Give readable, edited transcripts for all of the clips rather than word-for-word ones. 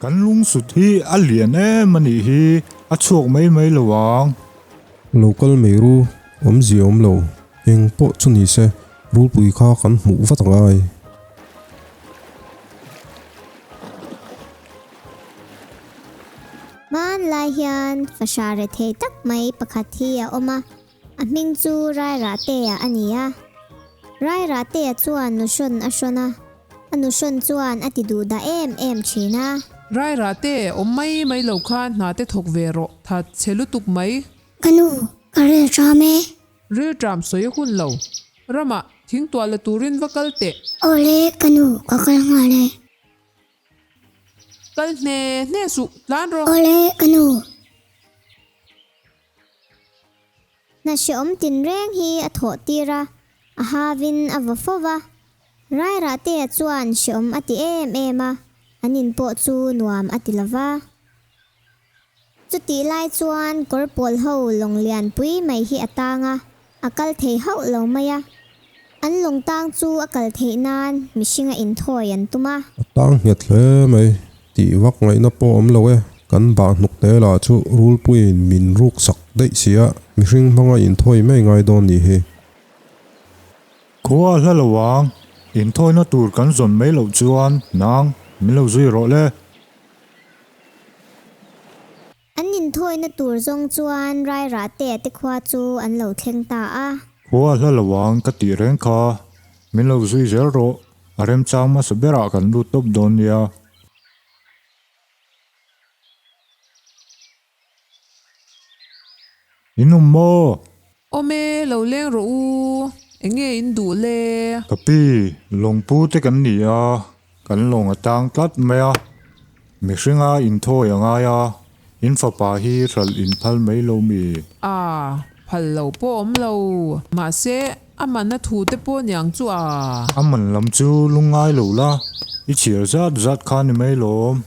Kan lungsut hi a lian em a nih hi, a chhuak mai mai lo ang. Lo kal mai ru, awmzia awm lo, eng pawh chu ni se, rulpui kha kan hmuh vat angai. Hmanlai hian fahra rethei tak mai pakhat hi a awm a, a hming chu Rairahtea a ni a. Rairahtea chuan nuhrawn a hrawn a, a nuhrawn chuan a ti duh dah em em thin a. Rairahte, awm mai mai lo khan hna te thawk ve rawh, that chhe lutuk mai. Ka nu, ka ril ṭam e. Ril ṭam sawi a hun lo. Ramah, thingtuah la turin va kal teh. Awle, ka nu, ka kal nghal e. Kal hne hne suh, tlan rawh. Awle, ka nu. Hna hreawm tinreng hi a thawh tir a, a havin a vaw fo va. Rairahtea chuan hreawm a ti em em a, an in pawh chu nuam a ti lo va. Chutih lai chuan kawr pawl ho lawng lian pui mai hi a tang a, a kal thei hauh lo mai a. An lawng tang chu a kal theih nan mihringa inthawi an tum a. A tang nghet hle mai, tih vak ngaihna pawh awm lo e. Kan bah hnuk te lah chu rulpuiin min ruk sak daih si a, mihring hmanga inthawi mai ngai dawn nih hi. Khua a hla lo ang, inthawina tur kan zawn mai loh chuan nang min lo zui rawh le. An inthawina tur zawng chuan Rairahtea te khua chu an lo thleng ta a. Khua hla lo ang ka tih reng kha, min lo zui zel rawh, a remchang hmasa berah kan lut tawp dawn nia. In awm maw? Awm e, lo leng rawh u, eng nge in duh le? Ka pi, lawngpu te kan ni a, kan lawng a tang tlat mai a, mihringa inthawi a ngai a, in fapa hi hralh in phal mai lo mi? A, phal lo pawh awm lo, mahse a man a thu te pawh niang chu a. A man lam chu lungngai lo la, i chhiar zat zat kha ni mai lawm.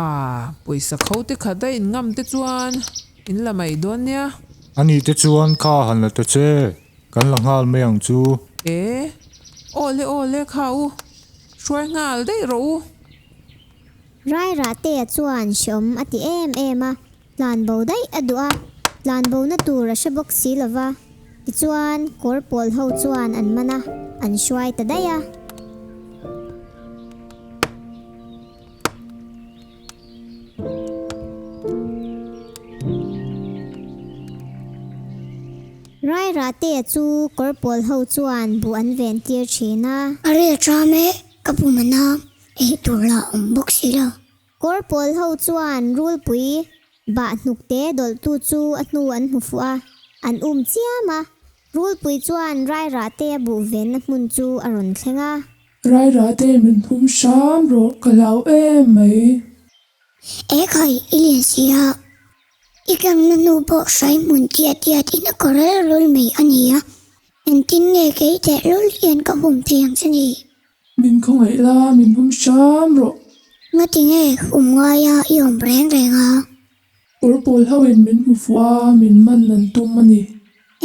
A, pawisa kho te khat a in ngam te chuan in la mai dawn nia. A nih te chuan kha han la ta che, kan la nghal mai ang chu. E, aw le aw le kha u, hruai nghal daih rawh u. Rairahtea chuan hreawm a ti em em a, Tlanbo daih a duh a, tlanbo na tur a hre bawk si lova, tichuan kawr pawl ho chuan an man a, an hruai ta daih a. Rairahtea chu kawr pawl ho chuan buh an ven tir thin a. A ril tram e, ka pum a na, ei tur lah awm bawk si lo. Kawr pawl ho chuan rulpui bah hnukte dawlhtu chu a hnu an hmu fuh a, an um chiam a. Rulpui chuan Rairahte a buh venna hmun chu a rawn thleng a. Rairahte min hum hram rawh, ka hlau em mai. E khai, i lian si a. I tlangna hnu pawh hrai hmun tiat tiat in a kawr rel rul mai a ni a. Engtin nge kei tehlul hian ka hum thei ang che ni? Min khawngaih la, min hum hram rawh. Ngati nge hum ngaia i awm reng reng a? Kawr pawl ho in min hmu fuh a, min man an tum a ni.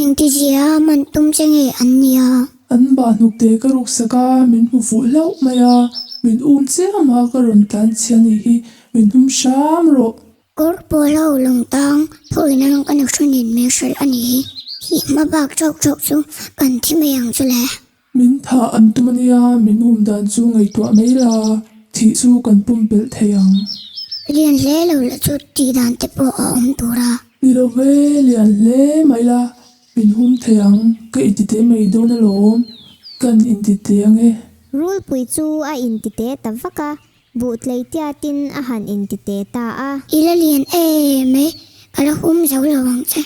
Engtizia man tum che nge an nia? An bah hnukte ka ruksak a, min hmu fuh hlauh mai a, min um chiam a, ka rawn tlan chhia nih hi, min hum hram rawh. Kawr pawl ho lawngtang phawina ka nu hrunin min hrilh a ni hi. Hi hma bak chauh chauh chu kan thi mai ang chu le. Min thah an tum a nia, min um dan chu ngaihtuah mai la, thih chu kan pumpelh thei ang. Lian hle lo la chu tih dan te pawh a awm tur a. Ni lo ve, lian hle mai la, min hum thei ang, ka intite mai dawn alawm, kan intite ang e. Rulpui chu a intite ta vak a, buh tlei tiatin a han intite ta a. I la lian em e, ka la hum zo lo ang che.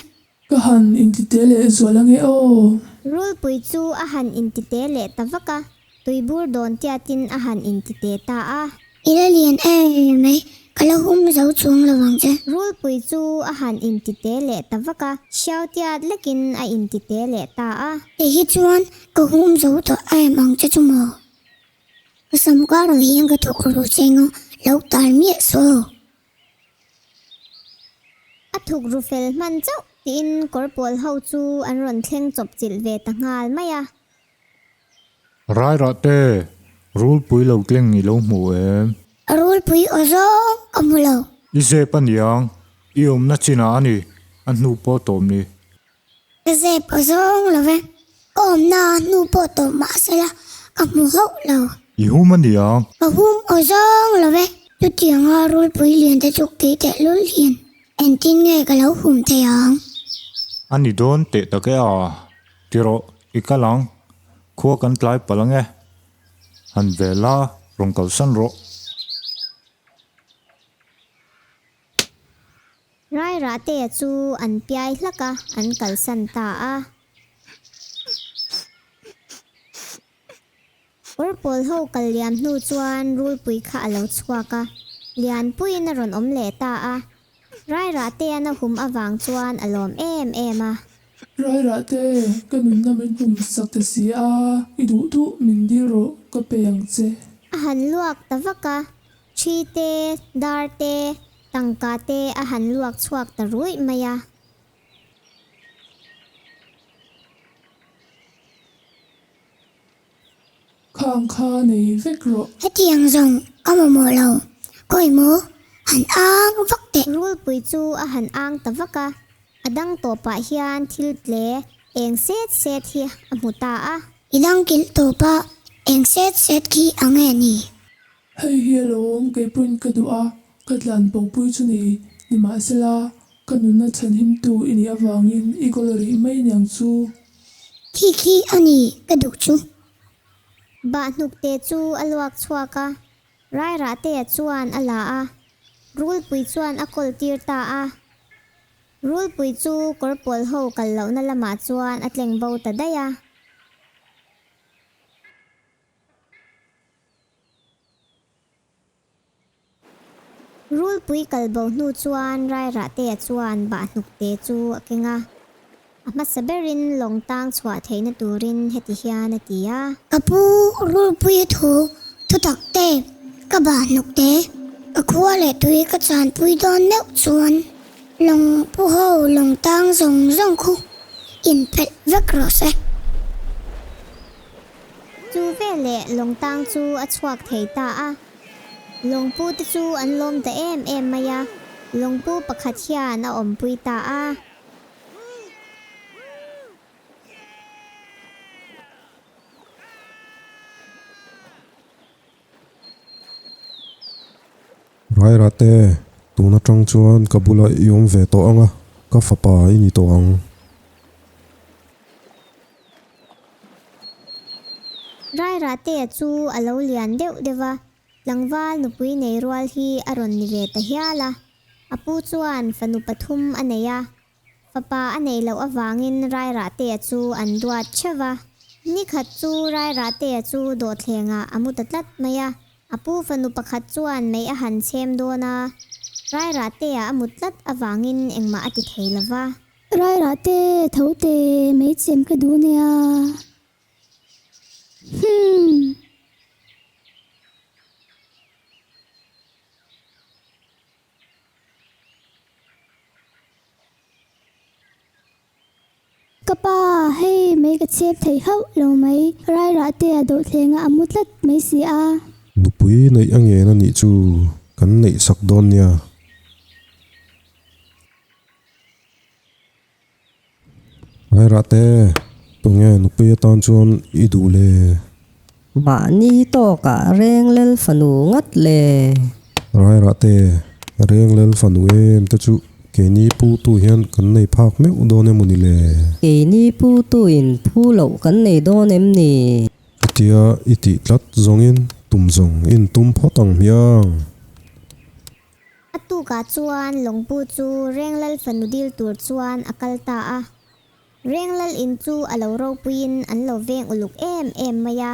Ka han intite leh zual ange aw. Rulpui chu a han intite leh ta vak a, tuibur dawn tiatin a han intite ta a. I la lian em mai, ka la hum zo chuang lo ang che. Rulpui chu a han intite leh ta vak a, hriau tiat lekin a intite leh ta a. Kei hi chuan ka hum zo tawh em ang che chu maw? Ka sam karah hian ka thawk ru cheng a, lo tal miah suh aw. A thuk ru fel hman chauh tiin kawr pawl ho chu an rawn thleng chawp chilh ve ta nghal mai a. Rairah te, rulpui lo tleng i lo hmu em? Rulpui aw zawng ka hmu lo. I zep a niang, i awmna chinah a ni, a hnu pawh tawm ni. Ka zep aw zawng lo ve, ka awmna a hnu pawh tawm mahsela ka hmu hauh lo. I hum a niang. Ka hum aw zawng lo ve. Chutianga rulpui lian te chu kei tehlul hian engtin nge ka lo hum thei ang? A ni dawn teh tak e a, ti rawh, i kal ang, khua kan tlai palh ang e. Han ve la, rawn kalsan rawh. Rairahtea chu an piai hlak a, an kalsan ta a. Kawr pawl ho kal liam hnu chuan rulpui kha a lo chhuak a, Lianpuiin a rawn awm leh ta a. Rairahtea na hum avang chuan a lawm em em a. Rairahte, ka nunna min hum sak ta si a, i duh duh min dil rawh, ka pe ang che. A han luak ta vak a, thi te, dar te, tangka te a han luak chhuak ta ruih mai a. Khang kha nei vek rawh. Hetiang zawng ka mamawh lo, khawi maw han ang vak teh. Rulpui chu a han ang ta vak a, a dang tawpah hian thil tle eng set set hi a hmu ta a. I dang kilh tawpa eng set set khi ang e ni? Hei hi alawm keipawhin ka duh a, ka tlan pawhpui chu ni. Nimahsela, ka nunna chhanhimtu i nih avangin i kawl rih mai niang chu. Khi khi a ni ka duh chu. Bahhnukte chu a luak chhuak a, Rairahtea chuan a la a, Rulpui chuan a kawl tir ta a. Rulpui chu kawr pawl ho kal lohna lamah chuan a tleng bo ta daih a. Rulpui kal bo hnu chuan Rairahtea chuan Bahhnukte chu a keng a, a hmasa berin lawng tang chhuah theihna turin heti hian a ti a. Ka pu Rulpui thu thutak te, ka Bahhnukte, ka khua leh tui ka chanpui dawn meuh chuan lawng pu ho lawng tang zawng zawng khu inphelh vek rawh se. Chu veleh lawngtang chu a chhuak thei ta a. Lawngpu te chu an lawm ta em em mai a, lawngpu pakhat hian a awmpui ta a. Rairate, tun atang chuan ka bula i awm ve tawh ang a, ka fapa i ni tawh ang. Rairatea chu a lo lian deuh deuh a, tlangval nupui nei rual hi a rawn ni ve ta hial a. A pu chuan fanu pathum a nei a, Fapa a neih loh avangin Rairahtea chu an duat theuh va. Ni khat chu Rairahtea chu dawhthlengah a mu ta tlat mai a. A pu fanu pakhat chuan mei a han chhem dawn a, Rairahtea a mut tlat avangin engmah a ti thei lo va. Rairahte, tho teh, mei chhem ka duh nia. Hmm. Ka pa, hei mei ka chhep thei hauh lo mai, Rairah te a dawhthleng a a mu tlat mai si a. Nupui neih a ngen a nih chu kan neih sak dawn nia. Rairah te, tunge nupui atan chuan i duh le? Mahni tawkah Renglel fanu ngat le. Rairah te, Renglel fanu em te chu keini pu tu hian kan nei phak meuh dawn emaw ni le? Keini pu tu in phu loh kan nei dawn em ni? Chutia i tih tlat zawngin tum zawng in tum phawt ang hmiang. A tukah chuan Lawngpu chu Renglal fanu dil tur chuan a kal ta a. Renglal in chu a lo ropuiin an lo veng uluk em em mai a.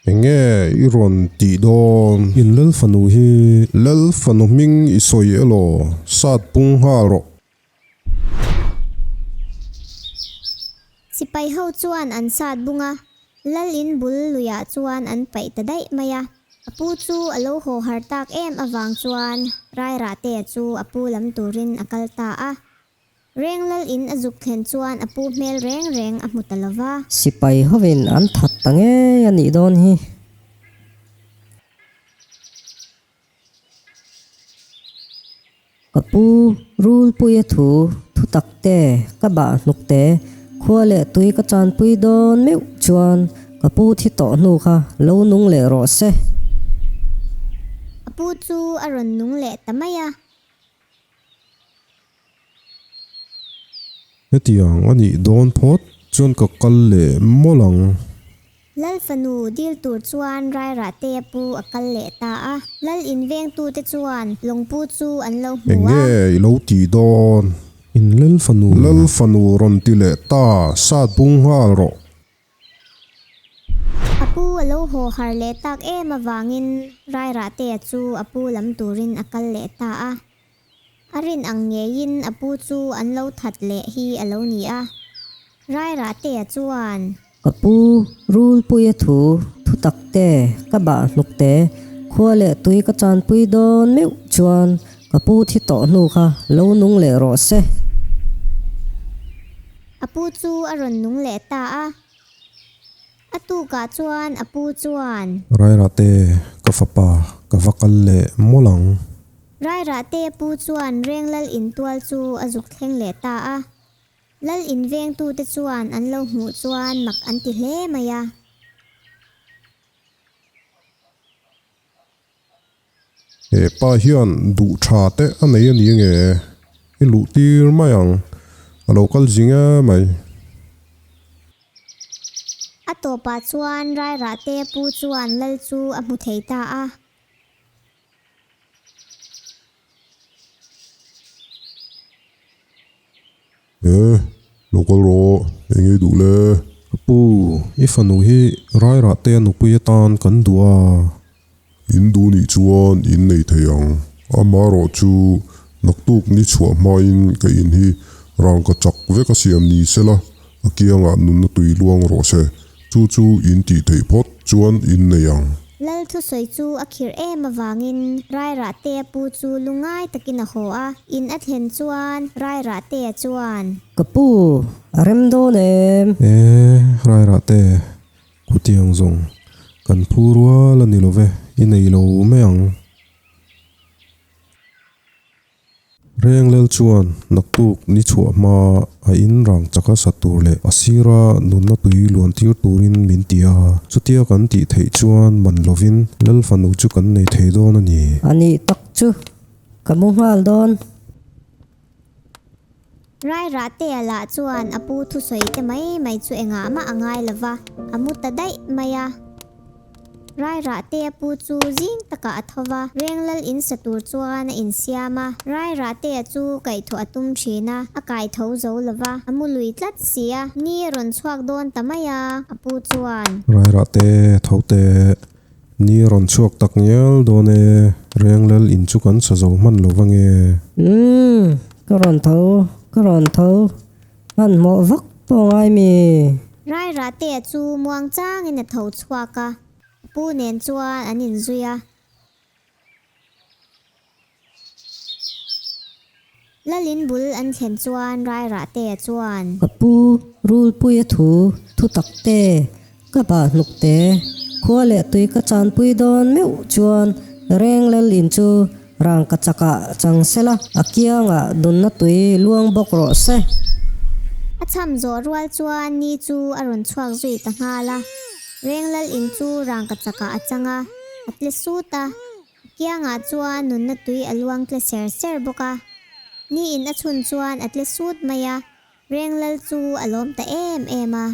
Enge i rawn tih dawn? In Lal fanu hi Lal fanu hming i sawi elaw? Sat pung nghal rawh. Sipai ho chuan an sat bung a, Lal in bul luiah chuan an paih ta daih mai a. A pu chu a lo haw har tak em avang chuan Rairahtea chu a pu lam turin a kal ta a. Reng lal in a zuk thlen chuan a pu hmel reng reng a hmu ta lo va. Sipai hovin an that ta ngei a nih dawn hi. Ka pu Rulpuia thu thu tak te, ka bah hnuk te, khua leh tui ka chanpui dawn meuh chuan ka pu thi tawh hnu kha lo nung leh rawh se. A pu chu a rawn nung leh ta mai a. Hetiang a nih dawn phawt chuan ka kal leh mawlh ang. Lal fanu dil tur chuan Rairahtea pu a kal leh ta a. Lal invengtute chuan lawngpu chu an lo hmu a. Eng nge i lo tih dawn? In lal fanu. Lal fanu rawn ti leh ta, sat bung nghal rawh. A pu a lo haw har leh tak em avangin Rairahtea chu a pu lam turin a kal leh ta a. A rin ang ngeiin a pu chu an lo that leh hi a lo ni a. Rairahtea chuan. Ka pu Rulpuia thu thu tak te, ka bah hnuk te, khua leh tui ka chanpui dawn meuh chuan ka pu thi tawh hnu kha lo nung leh rawh se. A pu chu a rawn nung leh ta a. A tukah chuan a pu chuan. Rairahte, ka fapa, ka va kal leh mawlh ang. Rairahte a pu chuan Renglal intual chu a zuk thleng leh ta a. Lal invengtute chuan an lo hmuh chuan mak an ti hle mai a. He pa hian duh tha te a nei a ni nge? I luh tir mai ang, a lo kal zing e mai. A tawpah chuan Rairahte pu chuan lal chu a hmu thei ta a. E, lo kal rawh, eng ei duh le? Ka pu, i fanu hi Rairahte a nupui atan kan duh a. In duh nih chuan in nei thei ang. Amaherawh chu naktuk ni chhuah hmain ka in hi rangka chak vek a siam ni sela, a kiangah nunna tui luang rawh se. Chu chu in tih theih phawt chuan in nei ang. Lal thusawi chu a khirh em avangin Rairahtea pu chu lungngai takin a haw a, in a thlen chuan Rairahtea chuan. Ka pu, a rem dawn em? E, Rairahte, khutiang zawng kan phu rual a ni lo ve, i nei lo mai ang. Renglel chuan naktuk ni chhuah hma a in rang chaka sa tur leh a sira nunna tui luan tir turin min ti a, chutia kan tih theih chuan man lovin Lal fanu chu kan nei thei dawn a ni. A nih tak chu ka mu nghal dawn. Rairahtea lah chuan a pu thusawi te mai mai chu engah mah a ngai lova, a mu ta daih mai a. Rairahtea pu chu zing takah a tho va, Renglal in sa tur chuan a insiam a. Rairahtea chu kaihthawh a tum thin a, a kai tho zo lo va, a mu lui tlat si a. Ni a rawn chhuak dawn ta mai a, a pu chuan. Rairahte, tho teh. Ni a rawn chhuak tak ngial dawn e, Renglal in chu kan sa zo hman lo va nge. Umm, ka rawn tho, ka rawn tho. Hmanhmawh vak pawh ngai mi. Rairahtea chu muang changin a tho chhuak a, a pu nen chuan an inzui a. Lalin bul an thlen chuan Rairahtea chuan. Ka pu Rulpuia thu thu tak te, ka bah hnuk te, khua leh tui ka chanpui dawn meuh chuan Renglel in chu Rangka chakah chang sela, a kiangah dunna tui luang bawk rawh se. A cham zawh rual chuan ni chu a rawn chhuak zui ta nghal a. Renglal in chu rangka chakah a chang a, a tle sut a. A kiangah chuan nunna tui a luang tle ser ser bawk a. Ni in a chhun chuan a tle sut mai a, Renglal chu a lawm ta em em a.